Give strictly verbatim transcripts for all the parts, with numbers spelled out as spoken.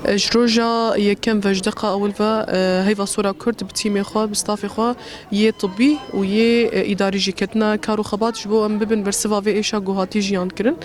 Ji roja yekem ve ji deqa ewil ve, e, heyva sora Kurd bi tîmê xwe, bi stafê xwe yê tibbî û yê, e, îdarî jî ketine kar û xebat ji bo em bibin bersiva vê êşa ku hatî jiyan kirin.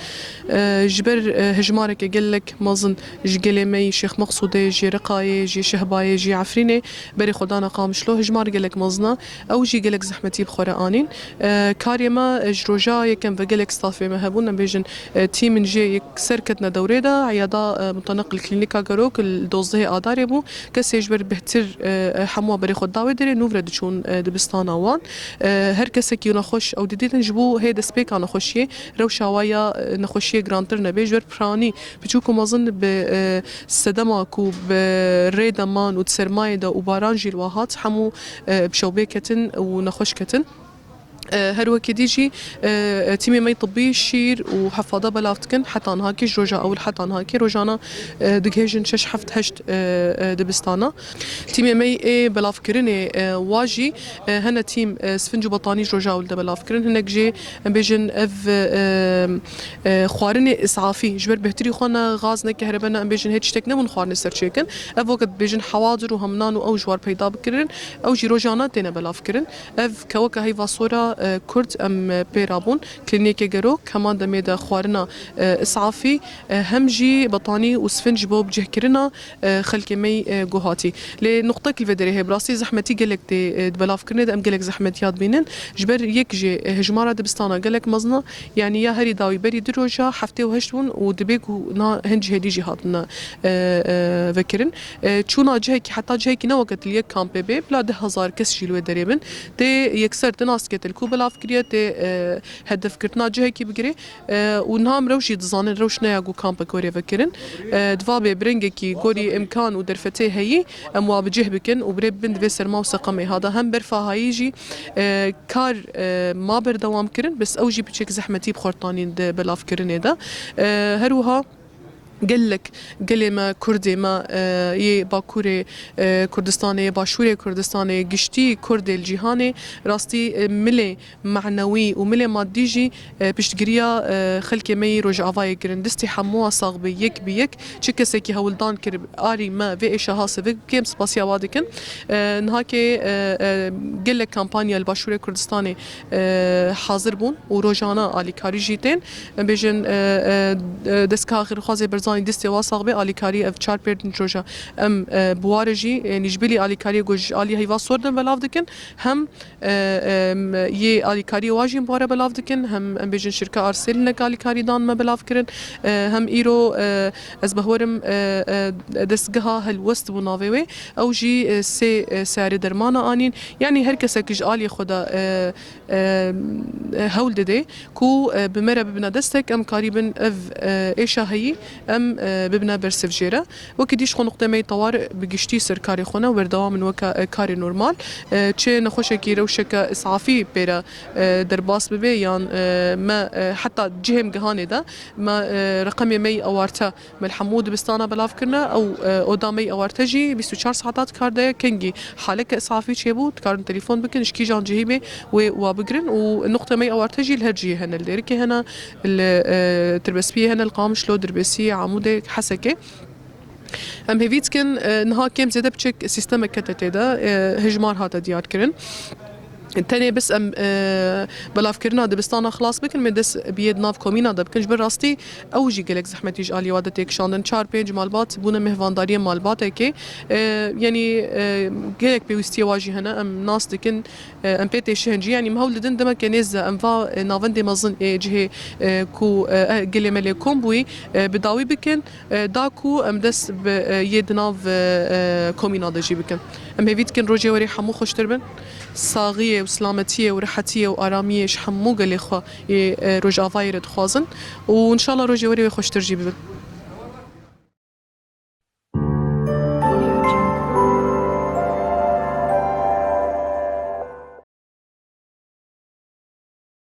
E, ji ber, e, hejmareke gelek mezin ji gelê me yî Şêx Meqsûdê, jê Reqayê, jê Şehbayê, jê Efrînê berê xwe dana Qamişlo, hejmar gelek mezin e. Ew jî gelek zehmetî bi xwe re anîn. E, karê me, e, ji roja yekem ve gelek stafê me hebûn, em bêjin, e, tîmên jê yekser ketine dewrê de, eyada, e, muteneqil klînîka Gerok li dozdehê Adarê bû. Kesê ji ber bêhtir, e, e, hemû berê xwe dawê derê nûv re diçûn, e, dibistana wan. E, her kesekî nexweş ew didîtin ji bo hê destpêka nexweşiyê, rewşa wa ya, e, nexweşiyê girantir nebe. Ji ber piranî piçûk û mezin bi, e, sedema ku bi rê de man û di sermayê de û baran jî li wa hat, hemû, e, bi şewbê ketin û nexweş ketin. E, her wekî dî jî, e, e, tîmê me yê tibbî şîr û hefada belav dikin. Heta niha kê, ji roja ewil heta niha kê, rojana, e, digihêjin şeş, heft, heşt, e, e, dibistana. Tîmê me yê belavkirinê, e, wa jî, e, hene tîm, e, sfinc û betanî ji roja ewil de belav kirin. Hinek jê, em bêjin, ev, e, e, xwarinê îsafî ji ber bêhtirî xwe ne gaz ne kehrebe ne, em bêjin, hê tiştek nebûn xwarinê ser çêkin. Ev weke dibêjin hewadir û hemnan û ew ji war peyda bikirin. Ew jî rojane têne belavkirin. Ev keweke heyva sora, e, Kurd em, e, pê rabûn. Klînîkê Gerok, heman demê de xwarina, e, îsafî, e, hem jî betanî û sfinc ji bo bicihkirina, e, xelkê me yî, e, guhatî. Lê nuqtek li vê derê heye, bi rastî zehmetî gelek tê, e, di belavkirinê de em gelek zehmetiya dibînin. Ji ber yek jê, e, hejmara dibistana gelek mezin e, yanî ya herî dawî berî du roja heftê û heşt bûn û dibê ku na hin cihê dî jî hatine, e, e, vekirin. E, çûna cihekî, heta cihekî ne weke tu li yek kampê bê, bila deh hezar kes jî li wê derê bin. Tê yekser, tê nas dike, tê li ku belav kiriye, tê, e, hedefkirtina cihekî bigirê. E, û niha em rewş jî dizanin, rewş ne ya ku kampek were vekirin. E, diva bê bi rengekî gorî îmkan û derfetê heyî, em wa bi cih bikin û bi rê bibin di vê serma û seqemê ha de. Hem berfa hayî jî, e, kar, e, ma berdewam kirin, bes ew jî piçek zehmetî bi xwe re anîn di belavkirinê de. E, her wiha gelek gelê me, Kurdê me, e, yê Bakurê, e, Kurdistanê, yê Başûrê Kurdistanê, giştî Kurdê li cîhanê, rastî, e, milê manewî û milê madî jî, e, piştgiriya, e, xelkê me yî Rojavayê kirin. Destê hemû sax be, yek bi yek. Çi kesekî hewldan kir, arî me vê êşa hasê vê bike, em spasiya wa dikin. E, niha kê, e, e, gelek kampanya li Başûrê Kurdistanê, e, hazir bûn û rojane alîkarî jî tên. Em bêjin, e, e, e, Destgeha Xêrxwazê Berzanî, destê wa sax be, alîkarî ev çar pênc roja em, e, bi wa re jî, yanî ji bilî alîkariyê ku ji alî heyva sor de belav dikin, hem, e, em, yê alîkariyê wa jî em bi wa re belav dikin, hem em bêjin şirka Arsêl hinek alîkarî dan me belav kirin, e, hem îro, e, ez bawerim, e, e, destgeha Helwest bû navê wê, ew jî, e, sê, e, seyarê dermana anîn. Yanî her kesek ji alî xwe de, e, e, hewl dide ku, e, bi me re bibine destek, em karîbin ev, e, êşa heyî, em, e, bibine bersiv jê re. Wekî dî ji xwe nuqtê me yê tewar bi giştî ser karê xwe ne, werdewam in weke, e, karê normal. E, çi nexweşekî rewşeke îsafî pê re, e, derbas bibe yan, e, me, e, heta cihê em gihanê de me, e, reqemê me yî awarte me li hemû dibistana belav kirine, ew, e, oda me yî awarte jî bîst û çar saeta di kar de ye. Kengî haleke îsafî çêbû, dikarin telefon bikin, ji kîjan cihî bê wê wa bigirin û nuqtê me yî awarte jî li her cihê hene, li Dêrikê hene, li, e, Tirbespiyê hene, li Qamişlo, Dirbêsiyê, Amûdê, Hesekê. Em hêvî dikin, e, niha kêm zêde biçek sîstemek kete tê de, e, hejmar hate diyar kirin. Tenê bis em, e, belavkirina dibistana xilas bikin, me dest bi yê di nav komîna de bikin. Ji ber rastî ew jî gelek zehmetî ji alî wa de tê kişandin. Çar pênc malbat bûne mêhvandariyê malbatekê. E, yanî, e, gelek pêwîstiyê wa jî hene. Em nas dikin, e, em pê têşihin jî. Yanî em hewl didin demeke nêz de em va, e, navendê mezin ê cihê, e, ku, e, e, gelê me lê kom bûyî, e, bi dawî bikin. E, da ku em dest bi, e, yê di nav, e, e, komîna de jî bikin. Em hêvî dikin rojê werê hemû xweştir bin. Saxiyê û silametiyê û rehetiyê û aramiyê ji hemû gelê xwe yê, e, Rojavayê re dixwazin û înşallah rojê werê wê xweştir jî bibin.